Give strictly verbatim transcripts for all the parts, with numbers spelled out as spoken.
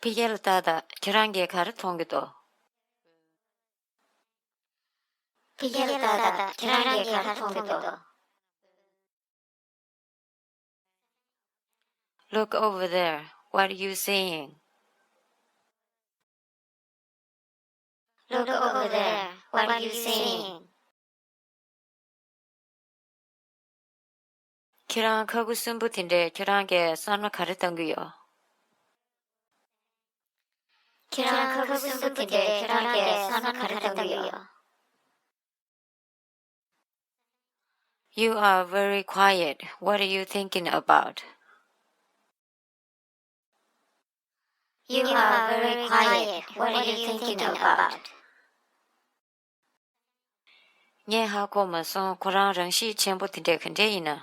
ཕ་གིར་ལྟ་དང་། ཁྱེད་རང་གིས་ག་རེ་མཐོང་གི་འདུག་ཕ་གིར་ལྟ་དང་། ཁྱེད་རང་གིས་ག་རེ་མཐོང་གི་འདུག Look over there. What are you seeing? Look over there. What are you seeing? ཁྱེད་རང་ཁ་ཁུ་སིམ་པོ་དེ་འདྲས་ཁྱེད་རང་གིས་བསམ་བློ་ག་རེ་གཏོང་གི་ཡོད། ཁྱེད་རང་ཁ་ཁུ་སིམ་པོ་དེ་འདྲས་ཁྱེད་རང་གིས་བསམ་བློ་ག་རེ་གཏོང་གི་ཡོད། You are very quiet. What are you thinking about? You are very quiet. What are you thinking about? ངས་ཧ་གོ་མ་སོང་། ཁོ་རང་རང་གཤིས་ཆེན་པོ་དེ་འདྲས་ག་འདྲས་ཡིན་ན།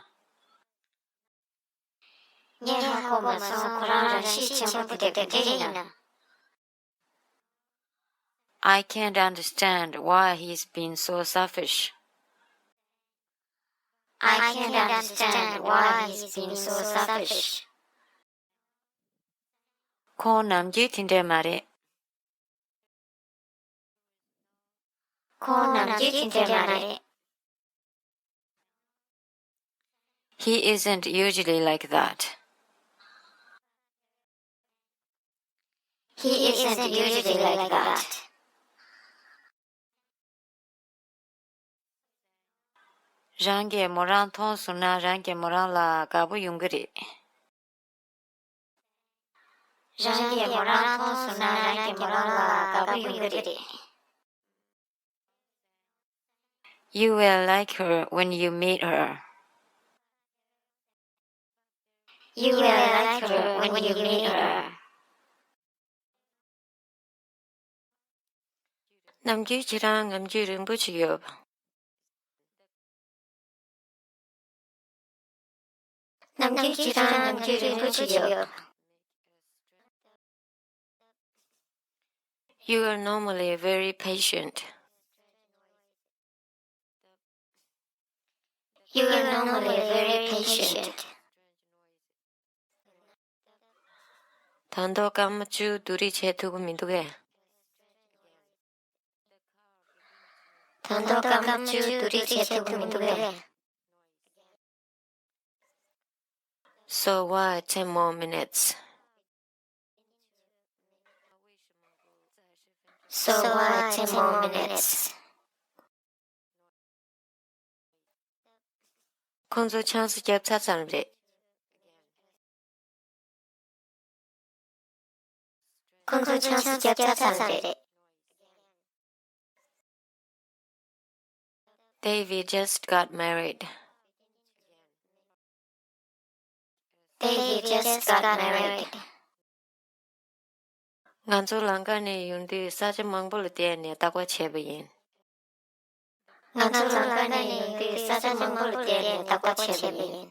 ངས་ཧ་གོ་མ་སོང་། ཁོ་རང་རང་གཤིས་ཆེན་པོ་དེ་འདྲས་ག་འདྲས་ཡིན་ན། I can't understand why he's been so selfish. I can't understand why he's been so selfish. ཁོང་ནམ་རྒྱུན་དེ་འདྲས་མ་རེད། ཁོང་ནམ་རྒྱུན་དེ་འདྲས་མ་རེད། He isn't usually like that. He isn't usually like that. རང་གིས་མོ་རང་མཐོང་སོང་ན་རང་གིས་མོ་རང་ལ་དགའ་པོ་ཡོང་གི་རེད། རང་གིས་མོ་རང་མཐོང་སོང་ན་རང་གིས་མོ་རང་ལ་དགའ་པོ་ཡོང་གི་རེད། You will like her when you meet her. You will like her when you meet her. ནམ་རྒྱུན་ཁྱེད་རང་ངམ་རྒྱུན་རིང་པོ་ཞིག་ཡོད། ནམ་རྒྱུན་ཁྱེད་རང་ངམ་རྒྱུན་རིང་པོ་ཞིག་ཡོད། You are normally very patient. You are normally very patient. ད་དུང་སྐར་མ་བཅུ་བསྡུ་རེས་བྱེད་ཐུབ་ཀྱི་མི་འདུག་གས། ད་དུང་སྐར་མ་བཅུ་བསྡུ་རེས་བྱེད་ཐུབ་ཀྱི་མི་འདུག་གས། So why ten more minutes? So why ten more minutes? ཁོང་ཚོ་ཆང་ས་བརྒྱབ་ཚར་ཙམ་རེད། ཁོང་ཚོ་ཆང་ས་བརྒྱབ་ཚར་ཙམ་རེད། Davy just got married. Davy just got married. ང་ཚོ་ལང་ཀ་ནས་ཡོང་དུས་ས་ཆ་མང་པོ་ལ་བལྟས་ནས་རྟག་པར་བྱས་པ་ཡིན། ང་ཚོ་ལང་ཀ་ནས་ཡོང་དུས་ས་ཆ་མང་པོ་ལ་བལྟས་ནས་རྟག་པར་བྱས་པ་ཡིན།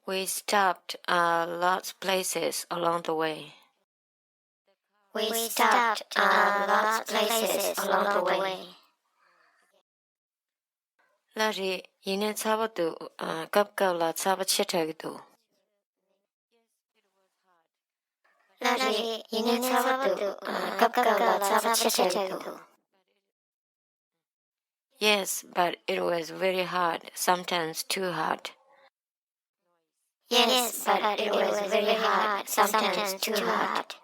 We stopped at lots of places along the way. We stopped at lots of places along the way. ལགས་རེད། ཡིན་ནའི་ཚ་བ་འདུག་ཨ། སྐབས་སྐབས་ལ་ཚ་བ་ཆེ་དྲགས་ཀྱི་འདུག་ལགས་རེད། ཡིན་ནའི་ཚ་བ་འདུག་ཨ། སྐབས་སྐབས་ལ་ཚ་བ་ཆེ་དྲགས་ཀྱི་འདུག Yes, but it was very hot, sometimes too hot. Yes, but it was very hot, sometimes too hot.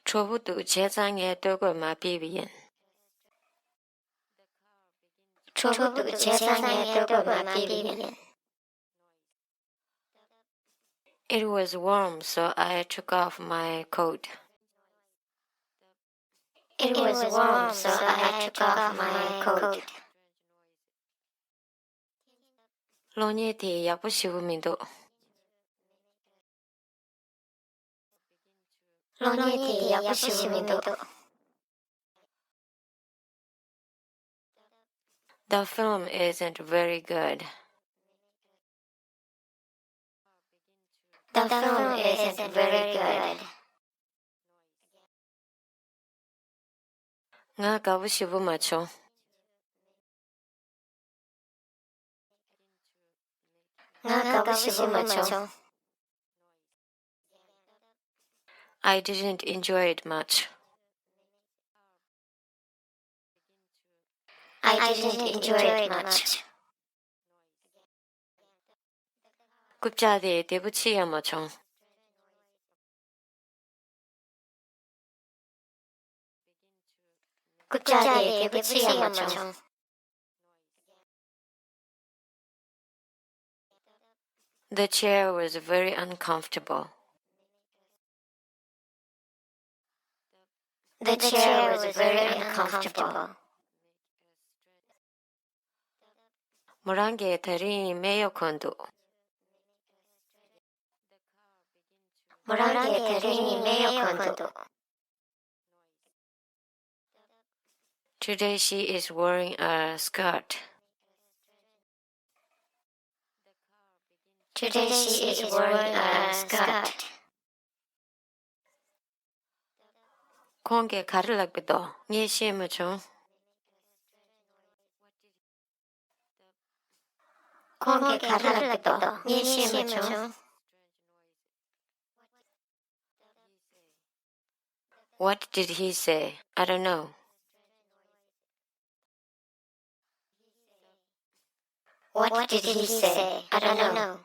དྲོ་པོ་འདུག་བྱས་ཙང་ངས་སྟོད་གོས་མར་ཕུད་པ་ཡིན། དྲོ་པོ་འདུག་བྱས་ཙང་ངས་སྟོད་གོས་མར་ཕུད་པ་ཡིན། It was warm, so I took off my coat. It was warm, so I took off my coat. གློག་བརྙན་དེ་ཡག་པོ་ཞེ་པོ་མི་འདུག་གློག་བརྙན་དེ་ཡག་པོ་ཞེ་པོ་མི་འདུག The film isn't very good. The film isn't very good. ང་དགའ་པོ་ཞེ་པོ་མ་བྱུང་། ང་དགའ་པོ་ཞེ་པོ་མ་བྱུང་། I didn't enjoy it much. I didn't enjoy it much. རྐུབ་བཀྱག་དེ་བདེ་པོ་ཅི་ཡང་མ་བྱུང་། རྐུབ་བཀྱག་དེ་བདེ་པོ་ཅི་ཡང་མ་བྱུང་། The chair was very uncomfortable. The chair was very uncomfortable. མོ་རང་གིས་དེ་རིང་སྨན་གཡོག་གོན་འདུག་མོ་རང་གིས་དེ་རིང་སྨན་གཡོག་གོན་འདུག Today she is wearing a skirt. Today she is wearing a skirt. ཁོང་གིས་ག་རེ་ལབ་ཀྱི་འདུག་ངས་ཤེས་མ་བྱུང་། ཁོང་གིས་ག་རེ་ལབ་ཀྱི་འདུག་ངས་ཤེས་མ་བྱུང་། What did he say? I don't know. What did he say? I don't know.